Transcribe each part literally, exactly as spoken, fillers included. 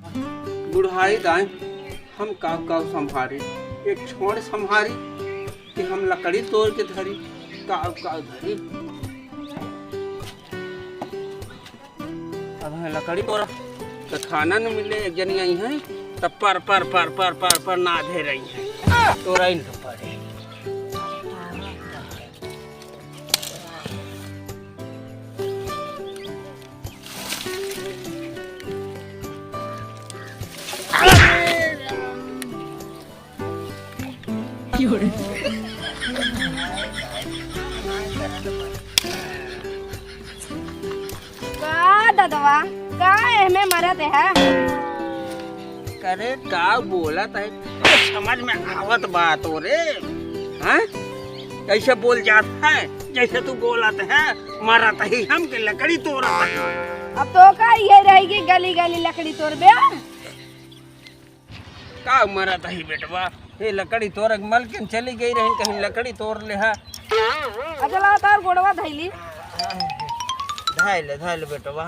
बुढ़ाई दाई, हम काव काव संभारी, एक छोड़ संभारी कि हम लकड़ी तोड़ के धरी, काव काव धरी। अब है लकड़ी तोड़ा, तो खाना न मिले, एक जनी आई है, तब पर, पर, पर, पर, पर, पर नाधे रही है। तोड़ा ही न पड़े। का ददवा, का एहमे मरत है? करे का बोलत है, कुछ समझ में आवत बा तोरे? हाँ? कैसे बोल जात है, जैसे तू बोलत है, मरत ही हम के लकड़ी तोड़त है। अब तो का ये रहेगी, गली गली लकड़ी तोड़बे? का मरत ही बेटवा? हे लकड़ी तोड़ के मलकिन चली गई रही, कहीं लकड़ी तोड़ ले हा। अच्छा ला तार गोड़वा धैली। धाई ले, धाई ले बेटवा।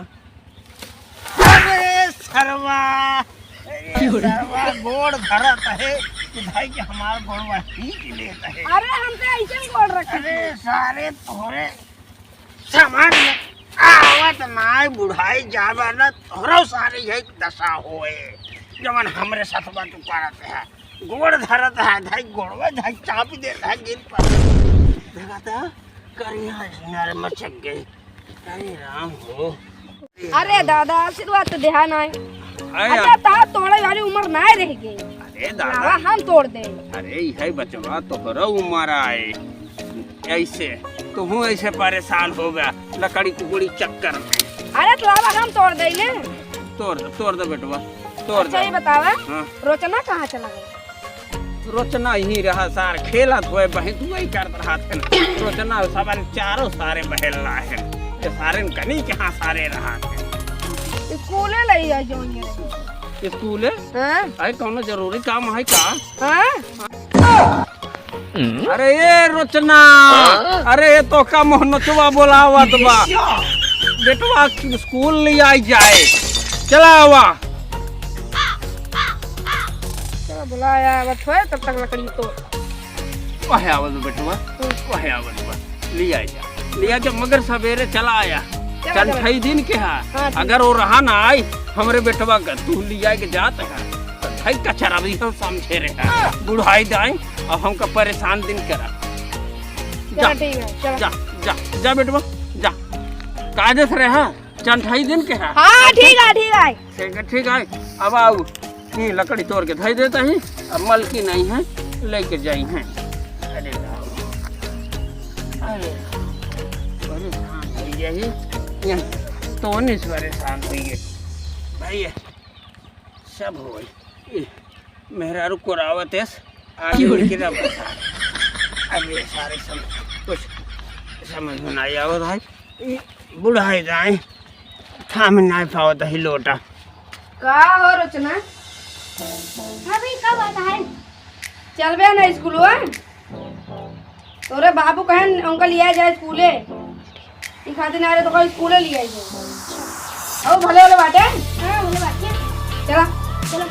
अरे सरवा, अरे सरवा, गोड़ धरत है कि धाई के हमार गोड़वा खींच लेत है। अरे हमसे ऐसे ही गोड़ रखे। अरे सारे तोरे समझ में आवत नाय, बुढ़ाई जाबा ना, तोहरो सारे यही दशा होए, जवन हमरे सथवा तू करत है। गोड़ धरत है, धाई गोड़वा, धाई चाप देत है गिर पर। देखा था, करिया सिंगार मचक गई। अरे राम हो। अरे दादा, आशीर्वाद तो देहा नाय। अरे अच्छा, तार तोड़े वाली उम्र नाय रह गई। अरे दादा। लावा हम तोड़ दे। अरे यही बचवा, तोहरो उम्र आए। ऐसे, तुहूँ ऐसे परेशान होगा, लकड़ी कुकड़ी चक्कर में। अरे तो लावा हम तोड़ दे ने। तोड़ दे, तोड़ दे बेटवा, तोड़ अच्छा, दे। ये बतावा, हाँ। रोचना कहाँ चला गया? रोचना यहीं रहा सार, खेलत हुए बहिन, तू वही करत रहत है ना। रोचना सारे चारों सारे बहेल रहा है। ये सारे कनी के हाँ सारे रहत है। स्कूले ले आ जाओ ये। स्कूले? हाँ। अरे कौनो जरूरी काम है का? हाँ। अरे ए रोचना, अरे ए तोहका मोहनचवा बोलावत बा। बेटवा स्कूल ले आई जाए। चला आवा। चला बुलाया, अब थोड़े तब तक लकड़ी तो। वह आवत बा बेटवा, वह आवत बा। ले आई जा, ले आई जा, मगर सवेरे चला आया। चला, चला। चंठई दिन के हा, हाँ, ठीक। अगर वो रहा ना आई, हमरे बेटवा का तू ले आए के जात है। धई कचरा भी हम समझे रहे हैं। बुढ़ाई दाई, अब हमका परेशान दिन करा। चला, जा, ठीक है, चला। जा, जा, जा बेटवा, जा। कायदे से रहे, हाँ? चंठाई दिन के है। हाँ, ठीक है, ठीक है। ठीक है, ठीक है। अब आओ, ये लकड़ी तोड़ के धई देता ही, अब मलकिन आई है, लेके जाई है। अरे राम, अरे, परेशान हो गया ही, यहाँ तो नहीं परेशान हो गए भैया। सब होई। ई मेहरारू कोरावत एस, आगे क्यों रे? उनके ना बता। अब ये सारे सम-, कुछ समझ में नहीं आवत है। ई बुढ़ाई जाए, थाम नहीं पावत है लोटा। का हो रोचना? हाँ भाई, का बात है? चलबे ना स्कूलवा? तोरे बाबू कहेन उनका लिया जाए स्कूले, ई खातिर ना रहे तो कल स्कूले लिया जाए। ओ भले वाले बाटे। हाँ, भले बाटे। चला। चलो।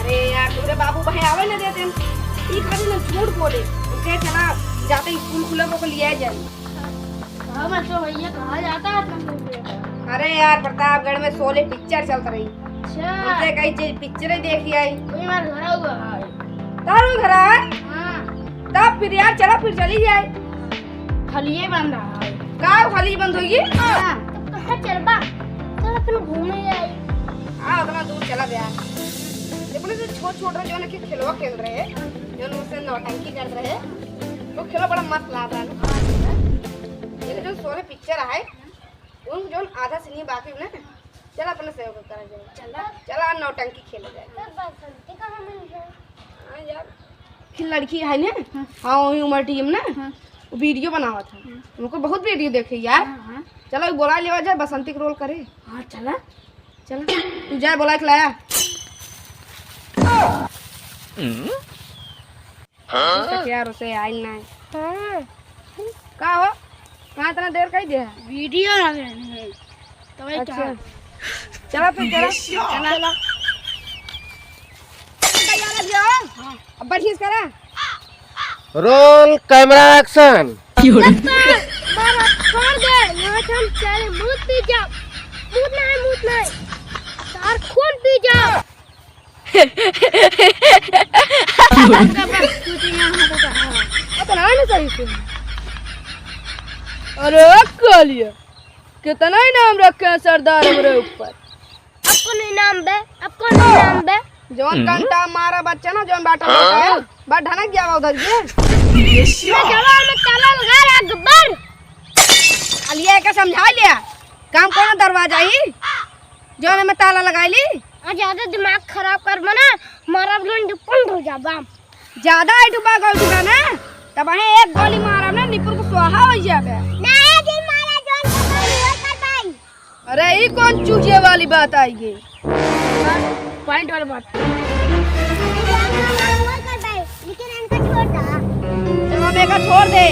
अरे यार, तोरे बाबू भाई आवे ना देते, ई खातिर ना झूठ बोले। उनके चला, जाते स्कूल खुले को लिया जाए। हाँ, मतलब भैया, कहाँ जाता है अपना कुकुर? अरे यार, प्रतापगढ़ में शोले पिक्चर चलत रही। अच्छा। हमसे कही चीज पिक्चर ही देखी आई। वही हमारे घर हुआ है। तारू घर है? हाँ। तब फिर यार, चला फिर चली जाए। खलिए बंद है। का खलिए बंद होगी? हाँ। तब कहाँ चलबा? चल, फिर घूमे जाए। हाँ, उतना दूर चला यार। अपने से छोट छोट रहे, जो ना कि खेलवा खेल रहे, जो ना उससे नौटंकी कर रहे। तो खेलो बड़ा मस्त लाग रहा है। ये जो शोले पिक्चर है, उन जो आधा सीन बाकी है ना, चल अपने से होकर करा जाए। चला। चला नौटंकी खेला जाए। तो बसंती कहाँ मिल जाए? हाँ यार, एक लड़की है ना, हाँ। हाँ, वही उमर टीम ना, हाँ। वो वीडियो बनावा था। हाँ। उनको बहुत वीडियो देखे यार। हाँ, हाँ। चलो बोला लेवा जाए, बसंती का रोल करे। हाँ, चला। चला, तू जाए बोला के लाया। हाँ? तो क्या रोसे आइल ना है? हाँ। का हो? कहाँ इतना देर कही दे? वीडियो ना लेनी है। तो भाई अच्छा। चला। चला फिर, चला। चला। तैयार हो गया? हाँ। अब बढ़िया से करा। Roll, camera, action। लगता है, मारा छोड़ दे, यहाँ से हम चले, मूत पी जाओ। मूत नहीं, मूत नहीं। तार खून पी जाओ। अब तो ना, ना सही से। अरे कालिया, कितना इनाम रखे हैं सरदार हमरे ऊपर। अब कौन इनाम बे? अब कौन इनाम बे? जौन हम्म। कंटा मारा बच्चा ना, जौन बाटा बाटा है, बस ढनक गया उधर ये। ये मैं जवाब में ताला लगा रहा गब्बर। अलिया के समझा लिया, काम कौन दरवाजा ही, जौन में ताला लगा ली। आ ज्यादा दिमाग खराब कर मना, मारा लोन दुपंड हो जाबा। ज्यादा आई डुबा गल डुबा ना, तब है एक गोली मारा ना, निपुर को स्वाहा हो जाबे। नहीं जी, मारा जोन से गोली हो कर भाई। अरे, ई कौन चूजे वाली बात आई गई? पॉइंट वाली बात। लेकिन इनका छोड़ दा। जब हम एका छोड़ दे,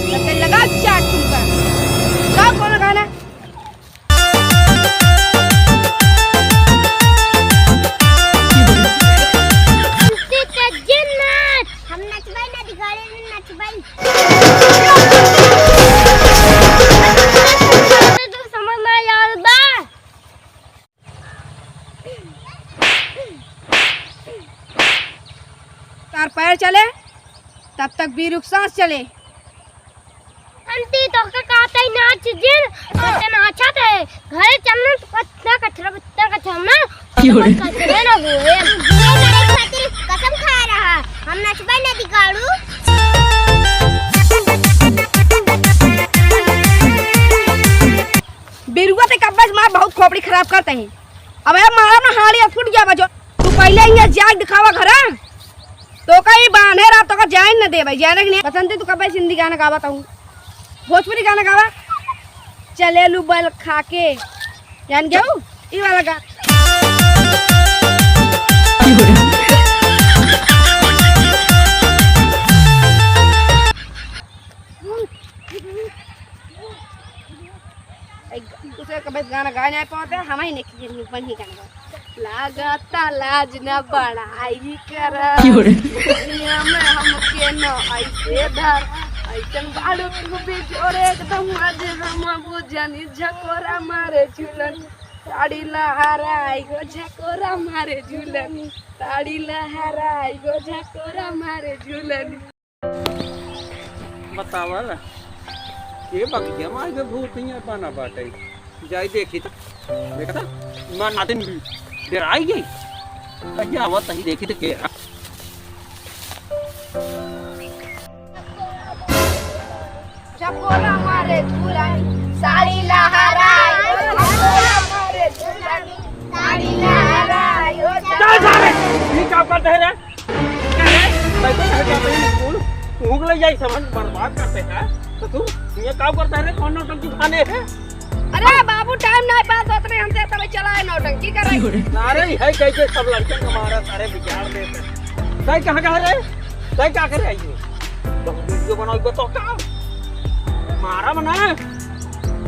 तब तेरे लगा चाट चुका। गाओ कौन गाना? हम नचबै ना, दिखाड़े में नचबै। तो समझ में आ बा। तार पैर चले, तब तक बीरू के सांस चले। आंटी, तोहका कहत ही नाच जिन, तोहका नाचत है। घरे चलना तो कतना कचरा, कतना कचरा ना, की हो रे? कचरा ना होए। ये लड़े खातिर कसम खा रहा, हम नचबै ना दिखाड़ू। बिरुआ ते कब्बे से मार बहुत खोपड़ी खराब करते हैं। अब यार मारा ना हाड़ी फुट गया बजो। तू पहले इहाँ जाके दिखावा घर। तो कहीं बांधे रहा तो का जाए न दे भाई, जाने के नहीं। बसंती तू कब्बे से हिंदी गाना गावा ताऊ। भोजपुरी गाना गावा। चले लू बल खा के। जान गया हूँ? ई वाला गा। दूसरे के बस गाना गाए नहीं पावत है, हम ही नहीं, नहीं, बन ही गाना गाओ। लागता लाज न बड़ाई करा। क्यों रे? दुनिया में हमके न ऐसे धरा, ऐसन बाड़ू तू भी जोरे एकदम आज हम बुझनी झकोरा मारे झूलन, ताड़ी लहराई गो झकोरा मारे झूलन, ताड़ी लहराई गो झकोरा मारे झूलन। बतावा, ये बगिया में आइगे भूत हियाँ बना बाटे। जाई देखी तो, देखा था, मन नातिन भी डराई गई। कहिया आवत तही देखी तो के। झकोरा मारे झूलानी, साड़ी लहराई, झकोरा मारे झूलानी, साड़ी लहराई, ओ चल सारे, ये क्या करते हैं रे? अरे, मैं तो घर जाते ही स्कूल, भूख लग जाई, समझ बर्बाद करते हैं। तो तू ये क्या करता है रे? कौन नौटंकी खाने है? अरे बाबू, टाइम नहीं पास होत रहे हमसे, तब चला है नौटंकी कर रहे। अरे, है कैसे सब लड़के का मारा, सारे बिगाड़ देते। तै कहाँ जा रहे? तै क्या करे आई हो? बहुत वीडियो बनाओ, बताओ क्या? मारा बना है?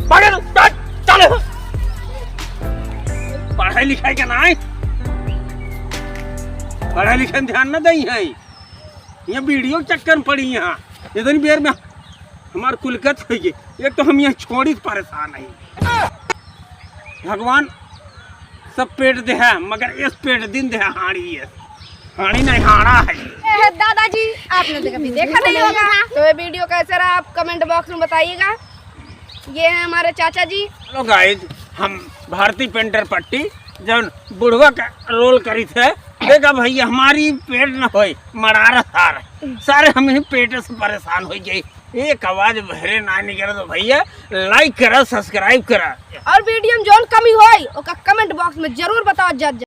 पढ़े, चल, चले हो। पढ़ाई लिखाई के नाई, पढ़ाई लिखाई में ध्यान न दई है। ये वीडियो चक्कर में पड़ी यहाँ। इतनी देर में हमार कुलगत होइ गई। एक तो हम यहाँ छोड़ी परेशान है। भगवान सब पेट दे है, मगर इस पेट दिन दे है हाड़ी है। हाड़ी नहीं, हाड़ा है। ए, दादाजी, आपने तो कभी देखा नहीं होगा। तो ये वीडियो कैसे रहा, आप कमेंट बॉक्स में बताइएगा। ये है हमारे चाचा जी। Hello guys, हम भारती पेंटर पट्टी, जौन बुढ़वा का रोल करी थे। देखा भैया, हमारी पेट न होए, मरार सार। सारे हम ही पेट से परेशान हो जाए। एक आवाज भरे ना निकले तो भैया, like करा, subscribe करा। और वीडियो में जौन कमी होई, ओका कमेंट बॉक्स में जरूर बताओ, जज।